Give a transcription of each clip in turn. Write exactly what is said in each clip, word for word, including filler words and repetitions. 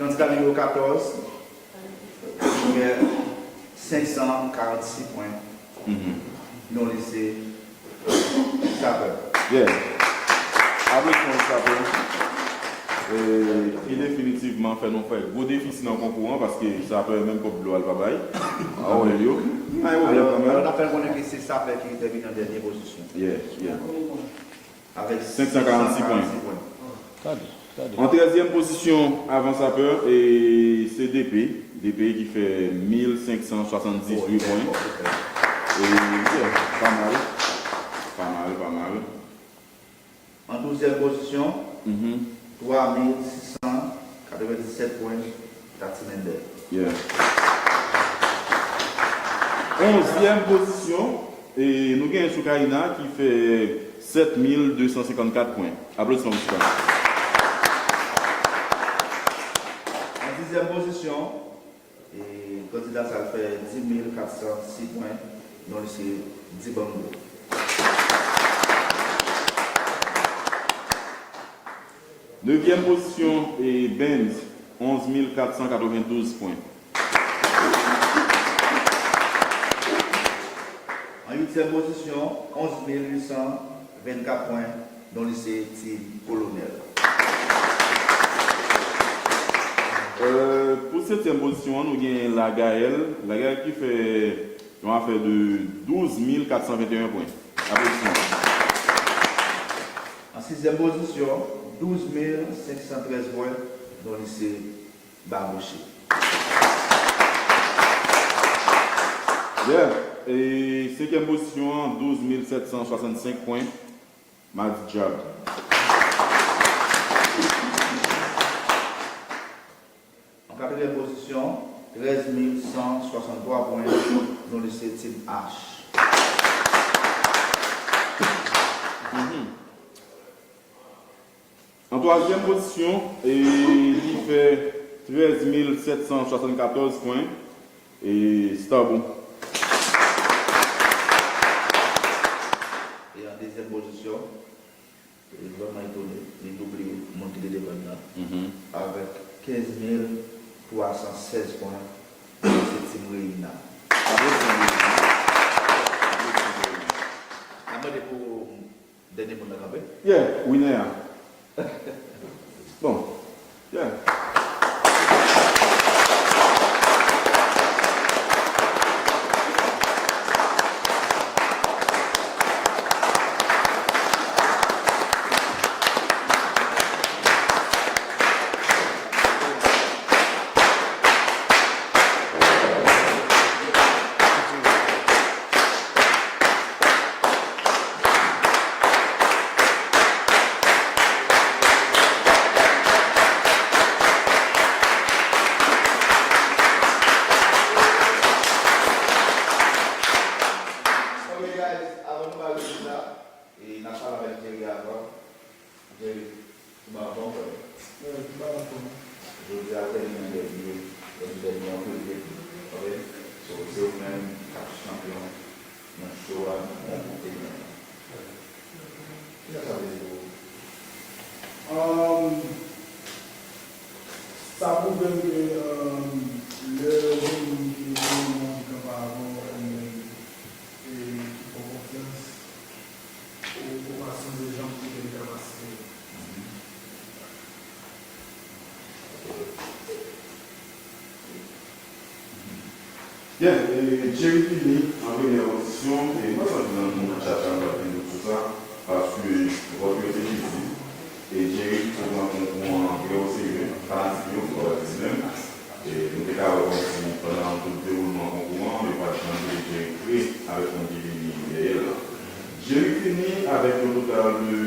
Kandida nimewo katòz, ki gen senk san karannsis pwen. Non li se Sapè. Yeah. Aplodisman pou Sapè. E, ki definitivman fè nou fè gwo defisi nan konkou an, paske Sapè menm kòb dlo a l pa bay. Apre yo. Pa gen pwoblèm kanmenm. Alò, n ap fè l konnen ke se Sapè ki tèmine an dènye pozisyon. Yeah, yeah. Avèk senk san karannsis pwen. An trèzyèm pozisyon avan Sapè, e, se DP. DP ki fè mil senk san swasanndizuit pwen. E, yeah, pa mal. Pa mal, pa mal. An douzyèm pozisyon, twa mil sis san katrevenndisèt pwen, Tatimendè. Yeah. Onzyèm pozisyon, e nou gen Soukaina ki fè sèt mil de san senkannkat pwen. Aplodisman pou Soukaina. An dizyèm pozisyon, e kandida sa l fè dis mil kat san sis pwen, non li se Dibango. Nevyèm pozisyon, e Benz, onz mil kat san katrevendouz pwen. An uityèm pozisyon, onz mil uit san vennkat pwen, non li se Ti Kolonèl. Pou setyèm pozisyon an, nou gen Lagayèl. Lagayèl ki fè yon afè de douz mil kat san venteyen pwen. Aplodisman. An sizyèm pozisyon, douz mil senk san trèz pwen, non li se Babouche. Yeah. E senkyèm pozisyon an, douz mil sèt san swasannsenk pwen, Madi Djab. An katriyèm pozisyon, trèz mil san swasanntwa pwen, non li se Team H. An twazyèm pozisyon, e li fè trèz mil sèt san swasannkatòz pwen, e Starbon. E an dezyèm pozisyon, li vrèman etone, li double moun ki te devan l lan, avèk kenz mil twa san sèz pwen, se Team Reina. N ap mande pou dènye moun nan kanpe. Yeah, winner a. Bon. Yeah. Ok, guys, avan nou bay rezilta, e n ap pale avèk Jerry avan. Jerry, ou ba anfòm, frè m? Wi, m ba anfòm. Jodi a, ou te gen yon dèbi, yon dèbi anpil dèbi, ok? So, se ou menm k ap chanpyon nan show a, nan konkou a. Kisa sa vle di pou ou? Sa pwouve m ke lè gen moun ki vreman anvi kanpe avè w, ebyen, e ki fè w konfyans, ou, ou pa sonje jan pou w te kapasite w. Byen, e, Jerry fini an premyè pozisyon, e m pa santi nan moun tchatcha m pral vin sou sa, paske vòt yo te vizib, e Jerry te pran konkou an trè oserye, fanatik yo, fò w di menm. E nou te ka wè kòmsi pandan tout dewoulman konkou an, yo pa t janm vle Jerry pre avèk moun ki vini dèyè l lan. Jerry fini avèk yon total de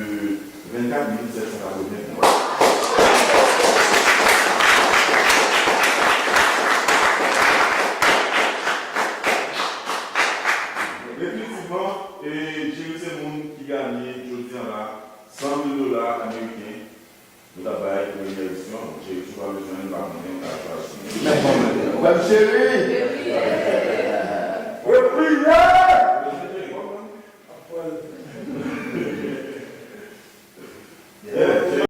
vennkat mil sèt san katreven pwen. Definitivman, e, Jerry se moun ki ganye jodi a la san mil dola ameriken. Nou t ap bay premyè edisyon, Jerry, si w pa bezwen l, m pa konnen, ou ka chwazi. Ou menm, Jerry!